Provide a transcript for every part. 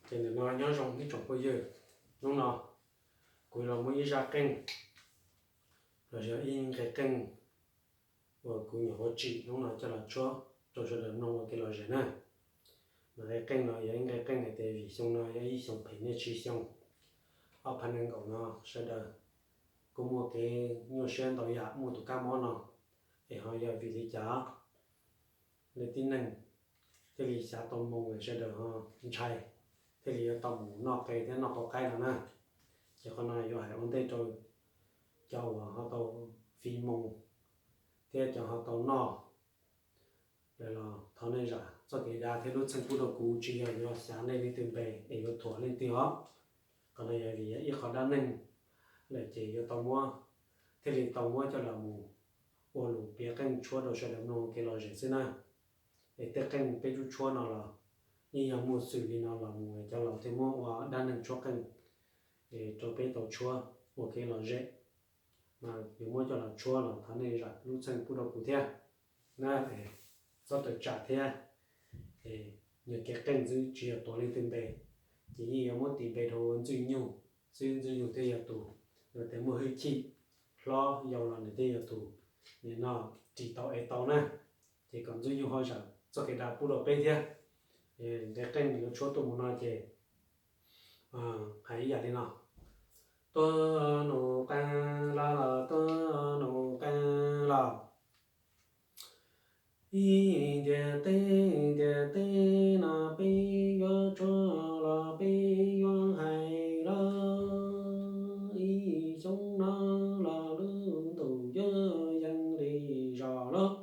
Ces nim no nyob zoo ib tsoom phooj ywg, hnub no kuv los muab ib zaj qeej los yog ib nqe qeej uas kuv nyuam qhuav tsim hnub no coj los tshuab rau sawv daws mloog ua kev lom zem na. Nqe qeej no yog ib nqe qeej hais tias vim xyoo no yog ib xyoo phem nyiaj tsib xyoo, ob phav nees nkaum no sawv daws kuj muaj kev nyuaj siab ntau yam, muaj tus kab mob no, es ho yog vim li cas leej tib neeg thiaj li xav tau moo es sawv daws ho ntshai, thiaj li yuav tau mus noj qe thiab noj qau qaib no na. Ces qhov no yuav hais ua ntej rau cov uas ho tau fiv moo thiab cov ho tau noj lawm los thov nej zam txoj kev dag thiab lub txheej pub rau kuv, tsis yog yuav xyav nej leej twg npe es yuav thuam leej twg os. Qhov no yog vim yog ib qho dab neeg lawm ces yuav tau muab, thiaj li tau muab coj los mus ua lus piav qeej tshuab rau sawv daws mloog kev lom zem xwb na. Es tej qeej peb tshuab tshuab no los yeej yog muaj xws li no los mus cov laus thiaj muab ua dab neeg tshuab qeej rau peb tau tshuab ua kev lom zem. Mas yuav muab coj los tshuab los thov nej zam lub txheej pub rau kuv thiab na. Txhob tawm tsam thiab, nyias kev qeej xwb tsis yog tuav leej twg npe, ces yeej yuav muab tis npe rau ua Ntxwj Nyug xwb, Ntxwj Nyug thiaj yog tus uas tias muaj hwj chim, hlob yau los nws thiaj yog tus nim no ris tau ev tau na. Ces kom Ntxwj Nyug ho zam txoj kev dag pub rau peb thiab. Nqe qeej yuav tshuab tuaj mus no ces hais ib yam li no: Tuaj nug qee los, tuaj nug qee los, ib ntiag teb, ntiag teb no peb yuav tshuab los peb yuav hais los, ib xyoo no los lub ntuj yuav yees li zos los,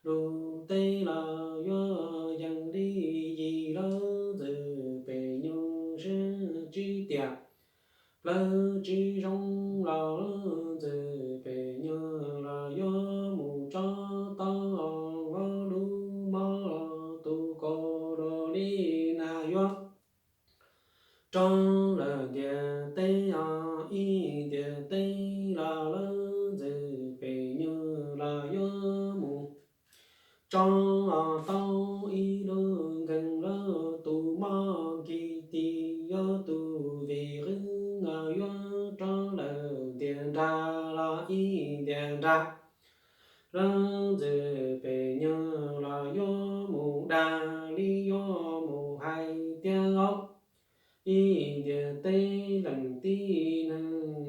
lub teb los yuav yees li yim los, ntxwg pem nyuj siab tsis tiam, plawv tsis zoo los, ntxwg pem nyuj los yuav mus tso tau lub mob tus kaus los li na yuav rov lawm ntiag teb os, ib ntiag teb los lawm, ntxwg pem nyuj los yuav mus tso tau ib lub nkeeg los, tus mob kis tis yuav tus vim qwb os, yuav rov lawm ntiag nrag los ib ntiag nrag los, ntxwg pem nyuj los yuav mus dag li yuav mus hais tiag os, ib ntiag teb leej tib neeg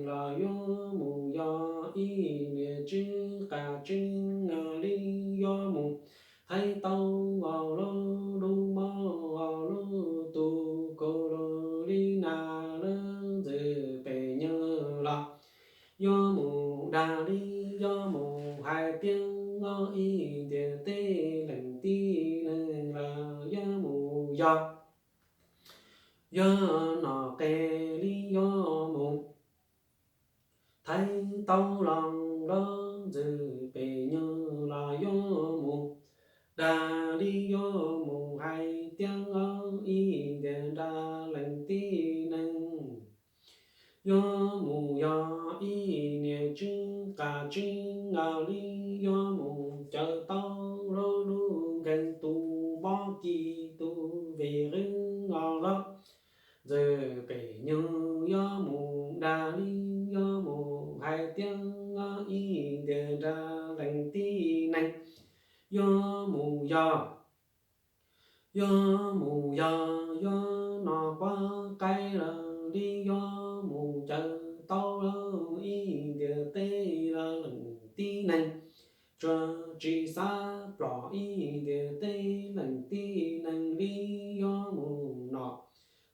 los yuav mus yos, ib niag tswv qab tswv nyoog li yuav mus hais tau os, lub lub mob os, lub tus kaus los li na los, ntxwg pem nyuj los yuav mus dag li yuav mus hais tiag os, ib ntiag teb leej tib neeg los yuav mus yos, yuav noj qe li yuav mus thaiv tau los los, ntxwg pem nyuj los yuav mus dag li yuav mus hais tiag os, ib ntiag nrag leej tib neeg yuav mus yos, ib niag tswv qab tswv nyoog li yuav mus caw tau lub lub nkeeg, tus mob kis tus vim qwb os los, ntxwg pem nyuj yuav mus dag li yuav mus hais tiag os, ib ntiag nrag leej tib neeg yuav mus yos, yuav mus yos, yuav noj quav qaib los li yuav mus caw tau los, ib ntiag teb los leej tib neeg tsuas tsis xav plom, ib ntiag teb leej tib neeg li yuav mus noj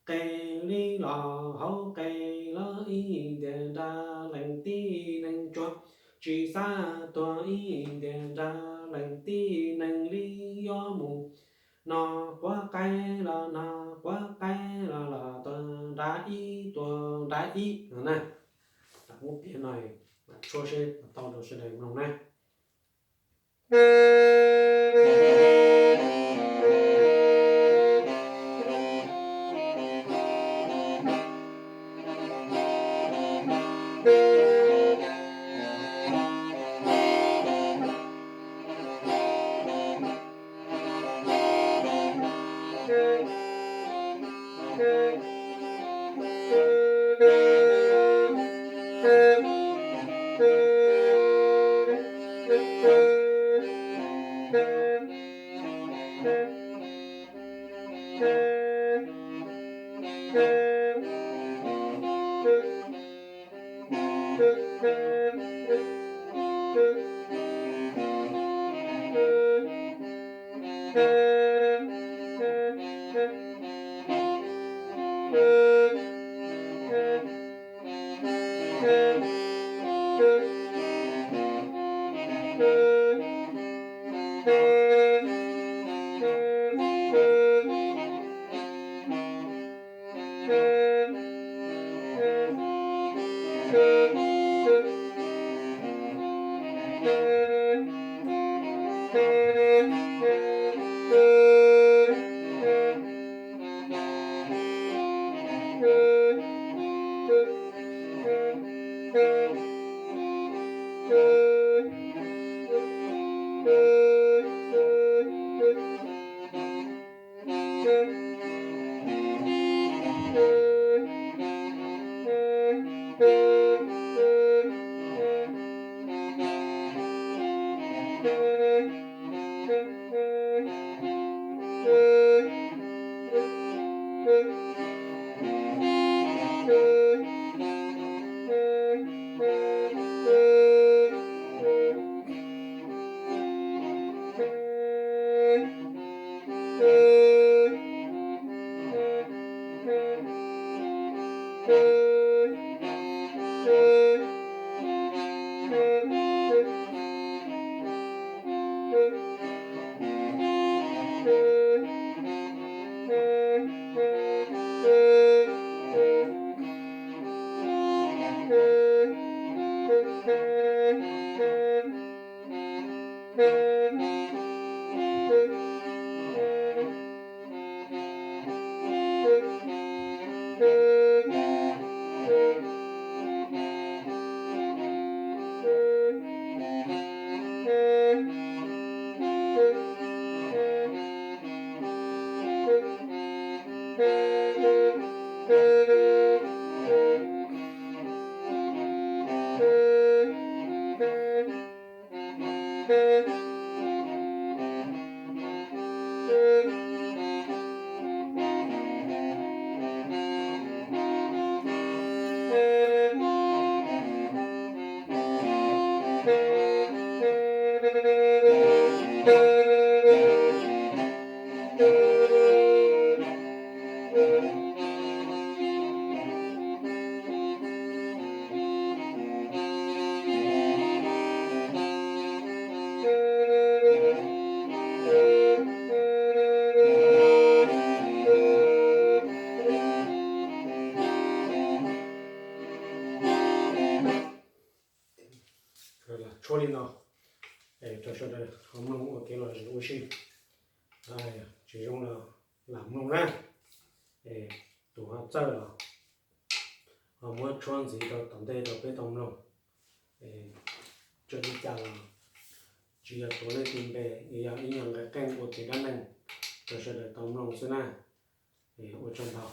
qe li los haus qe los, ib ntiag nrag leej tib neeg tsuas tsis xav tuag, ib ntiag nrag leej tib neeg li yuav mus noj quav qaib los noj quav qaib los los tuag nrad ib tuag nrad ib no na. Muab piav no tshuab seb tau rau sawv daws mloog na. Tshuab li no, rau sawv daws ho mloog ua kev lom zem ua si. Tsis zoo los lam mloog na. Tus ho txawj los ho muab tshuab ntxiv rau tom ntej rau peb tau mloog. Txawm li cas los tsis yog tuav leej twg npe, yog ib nyuag nqe qeej ua kev dab neeg rau sawv daws tau mloog xwb na. Ua tsaug ntau.